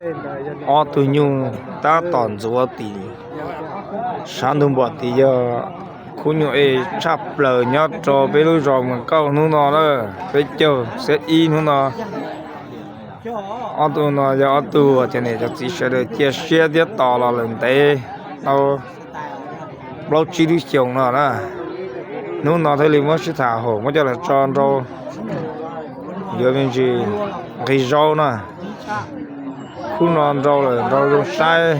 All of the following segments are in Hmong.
Ob tug nyuj tab tom ntxuav tim sab ntug npom tid yog khub nyuj es tshaj plaws nyob rau peb lub zos Mas Kauj hnub no na, peb caug xiab ib hnub no. Ob tug no yog ob tug uas cov niam cov txiv sawv daws cia siab thiab tos los lawm ntev tau plaub tsib lub xyoos no na. Hnub no thiaj li muab sib tham haum muab coj los tso nrau yuav me ntsis nqi zaub na. Khub no nrau lawm, nrau zoo saib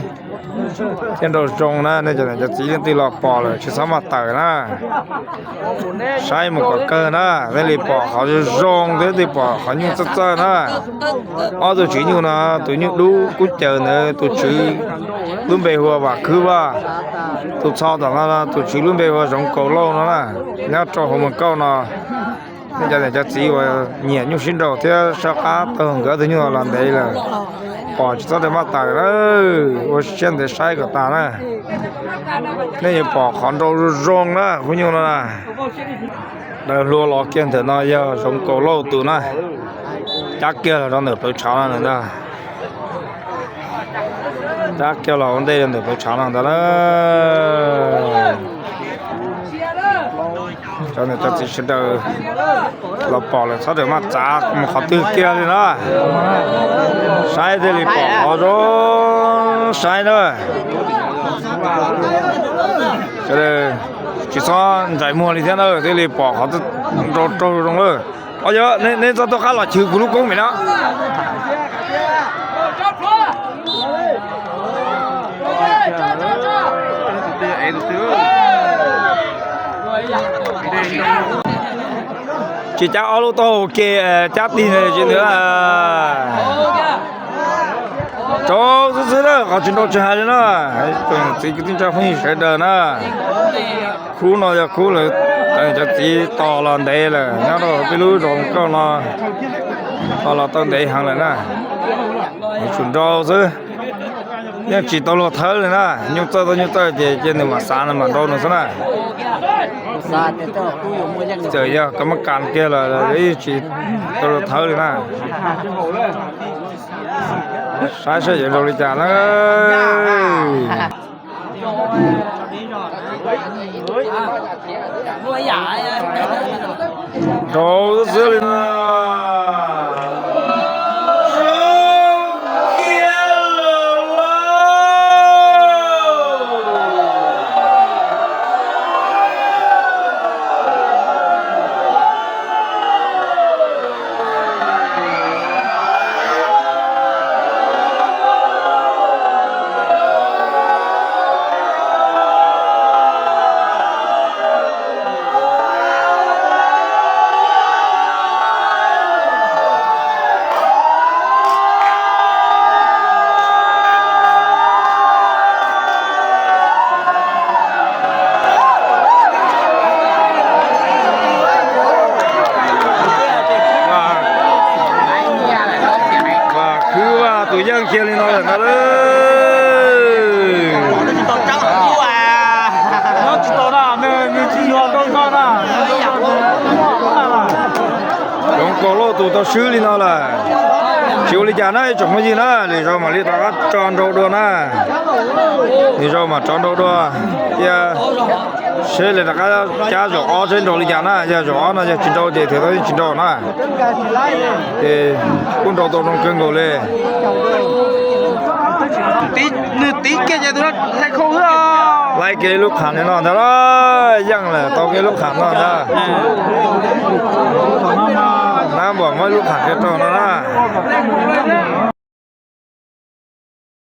thiab nrau zoo na, nej cov niam cov txiv leej twg los pom lawm tsis txhob maj tawm na. Saib mus kom kawg na, thiaj li pom qhov zoo zoo thiab thiaj pom qhov nyuj txawj txawj na. Ob tug tswv nyuj no, tus nyuj dub kub caws ntawd tus tswv lub npe hu ua Vam Khwb Vaj, tus txho tom no tus tswv lub npe hu ua Zoov Kaus Lauj no na. Nyob rau hauv Moos Kauj no, nej cov niam cov txiv uas nyiam nyuj sib nraus thiab sab qab taug nkawd ob tug nyuj los ntev lawm, pom tsis txhob rau maj tawm na, ua siab ntev saib kom tas na. Nej yuav pom qhov nrau zoo zoo na, khub nyuj no na. Daws hlua los kiag ntawm no yog Zoov Kaus Lauj tus na, cab kiag los rau ntawm plawv tshav no ntag. Cab kiag los ua ntej rau ntawm plawv tshav no ntag na. Cov niam cov txiv sawv daws los pom lawm txhob rau maj txav mus qhov twg kiag li na. Saib thiaj li pom qhov zoo saib na. Sawv daws tsis txhob ntsais muag li thiab na, thiaj li pom qhov nrau raug zoo lawm. Os, yog neb txhob tuaj qab los chwv kuv lub koob pem no. Tsis cab ob lub taub hau ke, cab tig ntawd tsis ntawd. Rau xwb xwb na, qhov tsis nrau tsis hais li na. Tsoom txiv kwv tij neej tsa phooj ywg sawv daws na, khub no yog khub lawv cov txiv tos los ntev lawm nyob rau peb lub zos Kauj no, tos los tau ntev heev lawm na. Yuav tsum nrau xwb, yeej tsis tau luag thawb li na. Nyuj txawj tau nyuj txawj ces cia nws mam xav nws mam nrau nws xwb na. Txawm yog koj muab kas kiag los yeej tsis tau luag thawb li na. Saib saib yuav nrau li cas na. Nrau xwb li no. Vam Khwb Vaj tus yeej kiag li no lawm ntag lauj. Zoov Kaus Lauj tus tau swb li no lawm. Tsis ua li cas na ib tsoom phooj ywg na, lwm zaus mam li rov qab tso nrau dua na. Lwm zaus mam rov nrau dua. Cia seb lawv rov qab cab zaum ob seb nrau li cas na, yog zaum ob no yog tsis nrau ces thaum tau yeej tsis nrau na. Ces kuj nrau tau zoo kawg nkaus li. Nws tiv kiag ces tus no hlais khau xwb. Laib kiag ib lub qham li no ntag lauj, yeej lawm tau kiag ib lub qham no ntag. Nab npam muab ib lub qham kiag rau no na.